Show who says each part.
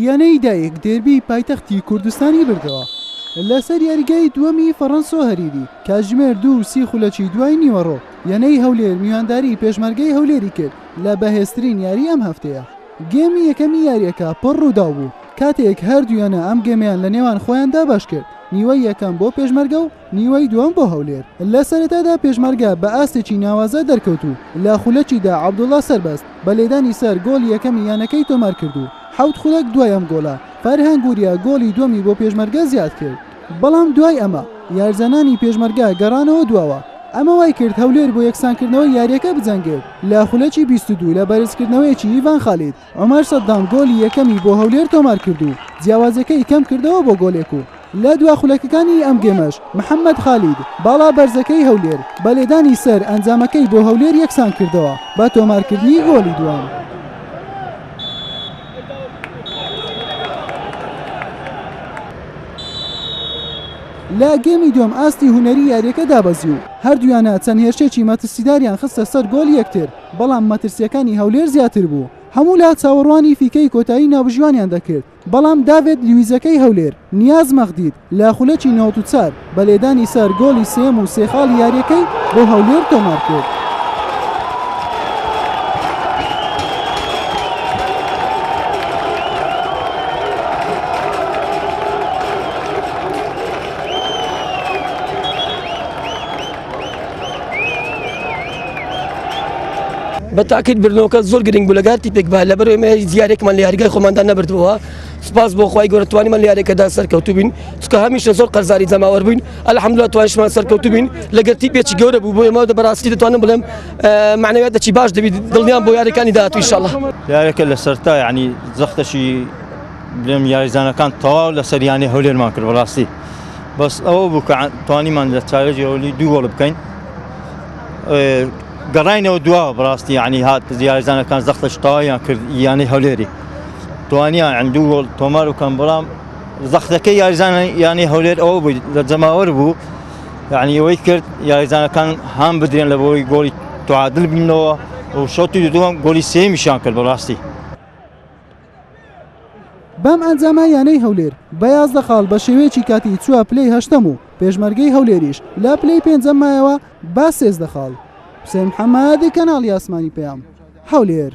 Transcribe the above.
Speaker 1: یانەی دایک دێربی پایتەختی کوردستانی بردەوە لەسەر یاریگای دووەمی فەڕەنسۆ هەریری کاتژمێر 2:30 خولەکی دوای نیوەڕۆ یانەی هەولێر میوانداری پێشمەرگەی هەولێری کرد لە بەهێزترین یاری ئەم هەفتەیە. گێمی یەکەمی یارییەکە پڕ ڕووداو بوو کاتێک هەردوو یانە ئەم گێمەیان لە نێوان خۆیاندا بەش کرد نیوەی یەکەم بۆ پێشمەرگە و نیوەی دووەم بۆ هەولێر. لە سەرەتادا پێشمەرگە بە ئاستێکی ناوازە دەرکەوت و لە خولەکیدا عەبدوڵا سەربەست بە لێدانی سەر گۆڵی یەکەمی یانەکەی تۆمارکرد و حەوت خولەک دوای ئەم گۆڵە فەرهەنگ وریا گۆڵی دووەمی بۆ پێشمەرگە زیادکرد. بەڵام دوای ئەمە یارزانانی پێشمەرگە گەڕانەوە دواوە، ئەمە وایکرد هەولێر بۆ یەکسانکردنەوەی یارییەکە بجەنگێت، لە خولەکی 22 لە بەرزکردنەوەیەکی ئیڤان خالید، عومەر سەدام گۆلی یەکەمی بۆ هەولێر تۆمارکرد و جیاوازیەکەی کەمکردەوە بۆ گۆلێک و لە دوا خولەکەکانی ئەم گێمەش محەمەد خالید باڵا بەرزەکەی هەولێر بە لێدانی سەر ئەنجامەکەی بۆ هەولێر یەکسانکردەوە بە تۆمارکردنی گۆلی دووەم. لە گێمی دووەم ئاستی هونەری یارییەکە دابەزی و هەردوویانە چەند هێرشێکی مەترسیداریان خستە سەر گۆلی یەکتر، بەڵام مەترسییەکانی هەولێر زیاتر بوو. هەموو لا چاوەڕوانی فیکەی کۆتایی ناوبژیوانیان دەکرد، بەڵام داڤێد لویزەکەی هەولێر، نیاز مەغدید، لە خولەکی 94 بە لێدانی سەر گۆڵی سێیەم و سێ خاڵی یارییەکەی بۆ هەولێر تۆمارکرد.
Speaker 2: بە تاکید بردنەوەکە زۆر گرنگ بوو لەگەر تیپێک بە لەبەر ئێمە یاریێکمان لە یاریگای خۆماندا نەبردبووە سوپاس بۆ خوای گەورە توانیمان لە یاریەکەدا سەرکەوتوو بین چونکە هەمیشە زۆر قەرزاری جەماوەر بووین الحمدلله توانیشمان سەرکەوتوو بین لەگەر تیپێکی گەورە بوو بۆ ئێمە بەڕاستی دەتوانم بڵێم معنەویاتێکی باش دەبی دڵنیام بۆ یاریەکانی داهاتوو ئینشاءالله
Speaker 3: یاریەکە لە سەرتا یعنی زەختەشی بڵێم یاریزانەکان تەواو لەسەر یانەی هەولێرمان کرد بەڕاستی بەس ئەوە بوو کە توانیمان لە چارەکی ئەولی دوو گۆڵ بکەین گەڕاینەوە دواوە بەڕاستی یعنی هات یاریزانەکان زەختەش تەواویان کرد یانەی هەولێری توانیان یان دوو گۆڵ تۆمار بکەن بەڵام زەختەکەی یاریزان یانەی هەولێر ئەوە بوو لە جەماوەر بوو یعنی ئەوەی کرد یاریزانەکان هان بدرێن لە بۆی گۆڵی تعادل بینەوە و شەوتی دووەم گۆڵی سێمیشیان کرد بەڕاستی.
Speaker 1: بەم ئەنجامە یانەی هەولێر بە 11 خاڵ بە شێوەیەکی کاتی چووە پلەی هەشتەم و پێشمەرگەی هەولێریش لە پلەی پێنجەم مایەوە بە 13 خاڵ. حوسێن محەمەد، کەناڵی ئاسمانی پەیام، هەولێر.